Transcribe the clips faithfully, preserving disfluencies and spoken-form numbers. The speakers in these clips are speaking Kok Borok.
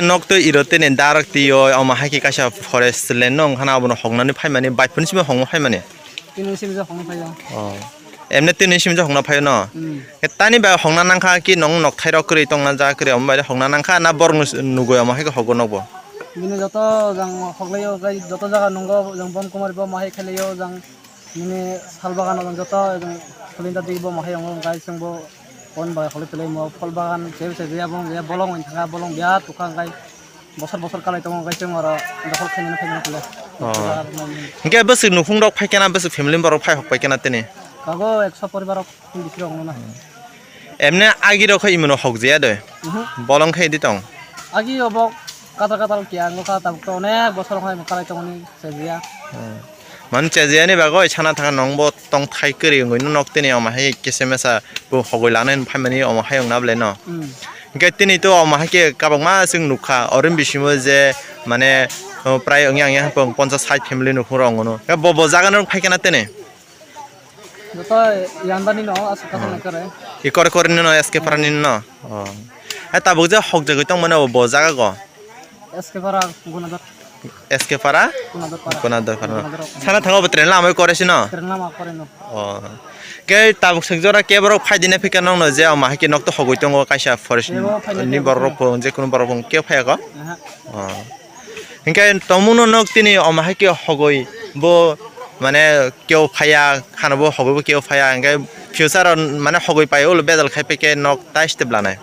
Nok to iro tini darak tio, omo hai khe kaisa forest land no wngkhana, abono hoknani phaimani, bai phunsi bo hokna phaimani. Tini simi je hokna phaio. Oh. Emne tini simi je hokna phaio no? Hmm. Tani bai hokna nangkha ki nong nok thairok kwrwi tongna jaga kwrwi, omo bai hokna nangkha na borok nugui omo hai khe hogo nokbo? Bini joto jang hoklaio, joto jaga nungo, jang Bon Kumar bo omo hai khe laio, jang Nini sal bagan o joto, em, Pulinta digi bo mohai wngo, hwnkhe chwngbo bon bai holi twlai mo phol bagan, se se je abo wngya bolong wng thangkha, bolong biya tukha, hwnkhe bosor bosor kalai tongo, hwnkhe chwng oro dokhol khainani phainani phle. Oh. Hwnkhe bwswk nukhung rok phai khe na, bwswk family borok phai hok pai khe na tini? Kago ekso poribar rok bisi rok wngno na. Emne agi rok khe imono hok jaya de? Mhm. Bolong khe di tong? Agi obo katal katal kiya wngkha, tabuk to onek bosor wngkha imo kalai tongoni se jaya. Hmm. Mani chajiyani bagwi sana thangkha nongbo tongthai kwrwi wngwi nok tini omo hai kisa mesa bo hogwi lanai phaimani omo hai wngna belai no. Hmm. Hwnkhe tini to omo hai khe kwbangma chwng nukha, orin bisingo je mane, o, prai wngya wngya ponchas sait family nukhung rok wngno. Hwnkhe bo bo jaga no phai khe na tini? Joto yandani no aswk kaisa nai kare. Ikor kor ni no S K Para ni no. Oh. Hai tabuk je hok jagwi tong mane bo jaga go. S K Para Gunadar. S K Para? Gunadar Para. Gunadar Para. Gunadar. Sana thango bo train lama kore sino. Train lama kore no. Oh. Ke tabuk sek jora ke borok phai dine phika nong no je ama hai ke nok to hogwi tongo kaisa forest ni borok rok je kono borok rok ke phai ko. Aha. Oh. Hinkhe tongmungno nok tini omo hai khe hogwi bo mane keo phaiya, khano bo hogwi bo keo phaiya, hinkhe future o mane hogwi pai ulo bejal khai phaikhe nok tai step lanai.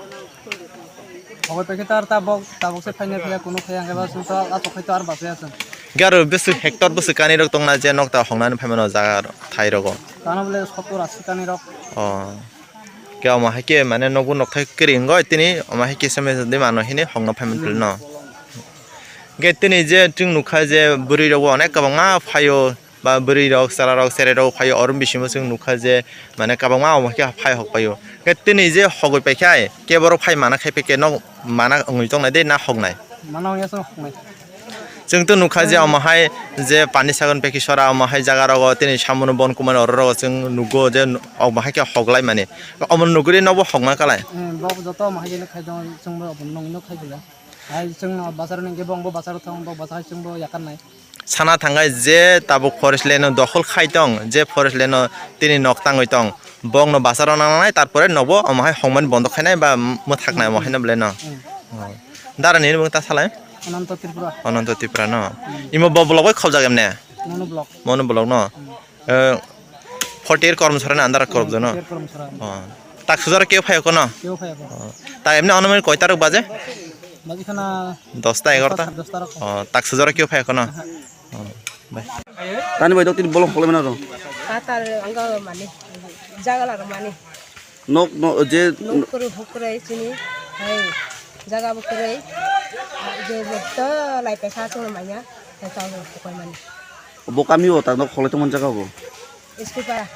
Hogwi paikhe tar tabok, tabok se phaina phaiya, kunu phaiya, hinkhe ba chwng to achuk khai to ar bachaya chwng. Hinkhe aro bwswk hector bwswk kanirok tongna je nok ta hongnani phaimano jaga thai rogo. Tano bole sottor asi kanirok. Oh. Khe omo hai khe mane nokbo nokthai kwrwi wngwi tini omo hai khe same de mano hini hokna phaimani no. Hwnkhe tini je chwng nukha je bwrwi rokbo onek kwbangma phaio, ba bwrwi rok, chwla rok, cherai rok phaio, oro bisingo chwng nukha je mane kwbangma omo hai khe phai hok phaio. Hwnkhe tini je hogwi paikhe ai kebo rok phai mana khai paikhe nok mana wngwi tongnai de na hoknai? Mana wngya chwng hoknai. Chwng to nukha je omo hai je pani sagon peki sora omo hai jaga rogo tini samono bon kumani oro rogo chwng nugo je omo hai khe hoklai mani. Omo nuguri nobo hokma kalai. Eh, bo joto omo hai khe khai tongo, chwng bo omo nugui no khai bwle. Hai chwng no bazar ni hwnkhe bo, bo bazar thang, bo bazar hai chwng bo yakar nai. Sana thangai je tabuk forest land no dokhol khai tong, je forest land no tini nok tangwi tong. Bokno bacharo nangnai, tarpore nobo omo hai hongmani bondo khainai ba mwthaknai omo haino belai no. Hmm. Oh. Dara ni bwng ta salai? Ananto Tripura. Ananto Tripura no. Hmm. Imo bo block bai khobjak emne? Mono block. Mono block no. Hmm. Eh, forty eight kormsara ni andar korobjo no. Forty eight kormsara. Oh. Tak sujaro keu phai kono? Keu phai kono. Oh. Ta emne onomai koi tarok baje? Baje khana dosta egarota? Dosta rok. Oh, tak sujaro keu phai kono? Aha. Oh, bai. Tani bai dok tini bolong khole mana ro? Katal angga mani. Jaga la mani. Nok no je nok kwrwi huk kwrwi chini hai jaga bo kwrwi je to lai pesa chung manya ta chao huk mani. Bo kami o ta nok khole tongmani jaga bo. S K Para.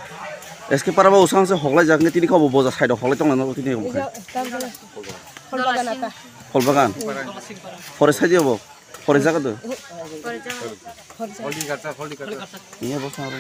S K Para bo usang se hoklai jak nge tini kho bo boja side o hoklai tongla no tini kho. Ijo, tam jala. Phol bagan ata. Phol bagan. Pore sai di bo. Pore jaga do. Pore jaga. Iya bo sang.